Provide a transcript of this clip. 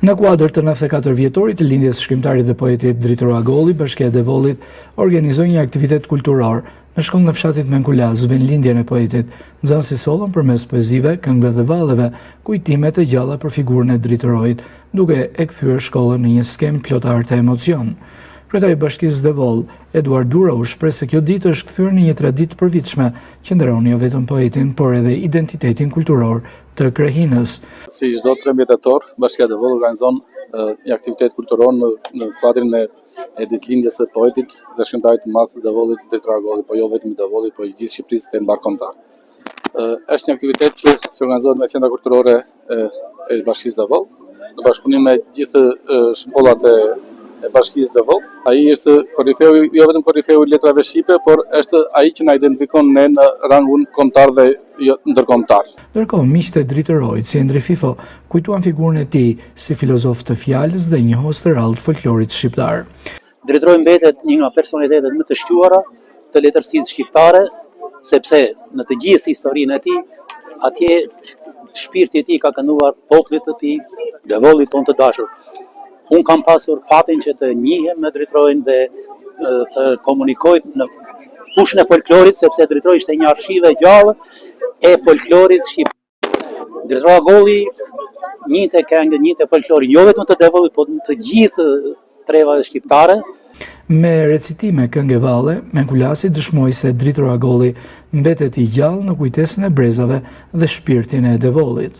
Në kuadër të 94 vjetorit të lindjes së shkrimtarit dhe poetit Dritëro Agolli, Bashkia e Devollit organizoi një aktivitet kulturor në shkollën e fshatit Menkulaz, vendlindjen e poetit. Nxënësit sollën përmes poezive, këngëve dhe valleve, kujtime të gjalla për figurën e Dritëroit, duke e kthyer shkollën në një skenë plot art e emocion. Kryetari i Bashkisë Devoll, Eduard Duro u shpreh se kjo ditë është kthyer në një traditë të përvitshme që nderon jo vetëm poetin, por edhe identitetin kulturor të krahinës. Si çdo 13 tetor, Bashkia Devoll organizon një aktivitet kulturor në në kuadrin e e ditëlindjes së poetit dhe shkrimtarit të madh të Devollit, Dritëro Agolli, po jo vetëm i Devollit, po i gjithë Shqipërisë dhe mbarëkombëtar. Është një aktivitet që që organizohet nga Qendra Kulturore e, e Bashkisë Devoll, në bashkëpunim me gjithë shkollat e, e Bashkisë Devoll. Ai është korifeu, jo vetëm korifeu i letrave shqipe, por është ai që na identifikon ne në rangun kombëtar dhe jo ndërkombëtar. Ndërkohë, miqtë e Dritëroit, si Endri Fifo, kujtuan figurën e tij si filozof të fjalës dhe njohës të rrallë të folklorit shqiptar. Dritëroi mbetet një nga personalitetet më të shquara të letërsisë shqiptare, sepse në të gjithë historinë e tij, atje shpirti i tij ka kënduar popullit të tij, Devollit tonë të dashur. Unë kam pasur fatin që të njihem me Dritëroin dhe të komunikoj në fushën e folklorit, sepse Dritëroi ishte një arshiv e gjallë e folklorit shqiptar. Dritëro Agolli njihte këngën, njihte folklorin, jo vetëm të Devollit, por të gjithë trevave shqiptare. Me recitime këngë e valle, Menkulasi dëshmoi se Dritëro Agolli mbetet i gjallë në kujtesën e brezave dhe shpirtin e Devollit.